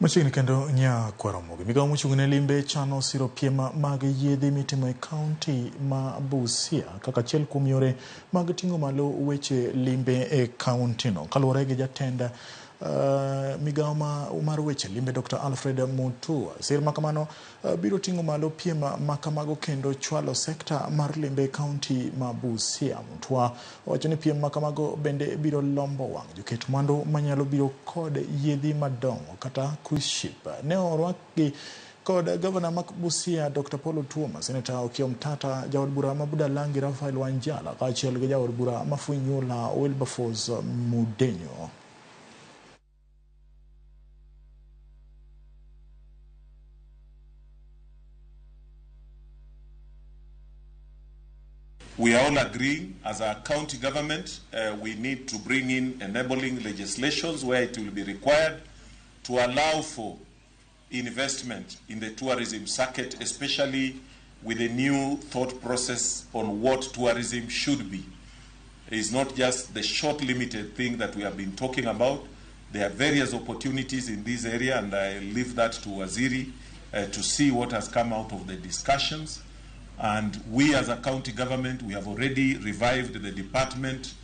Machiegni kendo Nyakwaromogi. Migawo mochung' ne limbe chano siro piem mag yiedhi mitimo e kaunti ma Busia kaka achiel kuom yore mag ting'o malo weche limbe e kauntino. Kaluwore gi jatend migawo mar weche limbe Dr. Alfred Mutua, sir ma kamano biro ting'o malo piem ma kamago kendo chwalo sekta mar limbe e kaunti ma Busia. Mutua owacho ni piem ma kamago bende biro lombo wang' joket mwandu manyalo biro kod yiedhi madongo kata cruise ship. Ne orwakgi kod gavana ma Busia Dr. Paul Otuoma, Seneta Okiya Omtata, jaod bura ma Budalangi Raphael Wanjala kaachiel gi jaod bura ma Funyula Wilberforce Mudenyo. We are all agreeing as a county government, we need to bring in enabling legislations where it will be required to allow for investment in the tourism circuit, especially with a new thought process on what tourism should be. It's not just the short limited thing that we have been talking about. There are various opportunities in this area, and I leave that to Waziri to see what has come out of the discussions. And we as a county government, we have already revived the Department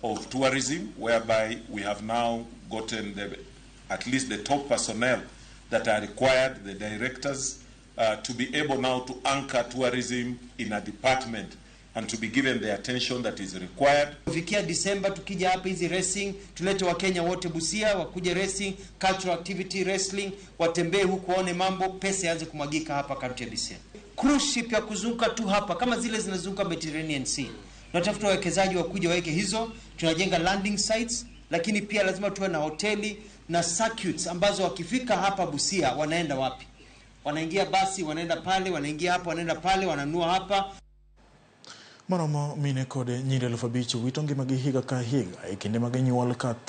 of Tourism, whereby we have now gotten at least the top personnel that are required, the directors, to be able now to anchor tourism in a department and to be given the attention that is required. Kufikia Disemba tukija hapa hizi racing, tulete Wakenya wote Busia wakuje racing, cultural activity, wrestling, watembee huku waone mambo, pesa ianze kumwagika hapa kaunti ya Busia. Cruise ship ya kuzunguka tu hapa kama zile zinazunguka Mediterranean Sea. Tunatafuta wawekezaji wakuja waweke hizo, tunajenga landing sites, lakini pia lazima tuwe na hoteli na circuits ambazo wakifika hapa Busia wanaenda wapi? Wanaingia basi, wanaenda pale, wanaingia hapa, wanaenda pale, wananua hapa. Maromo mine kod nyiri 5,000 wito ngimagi higa ka higa e kinde ma ginyuol ka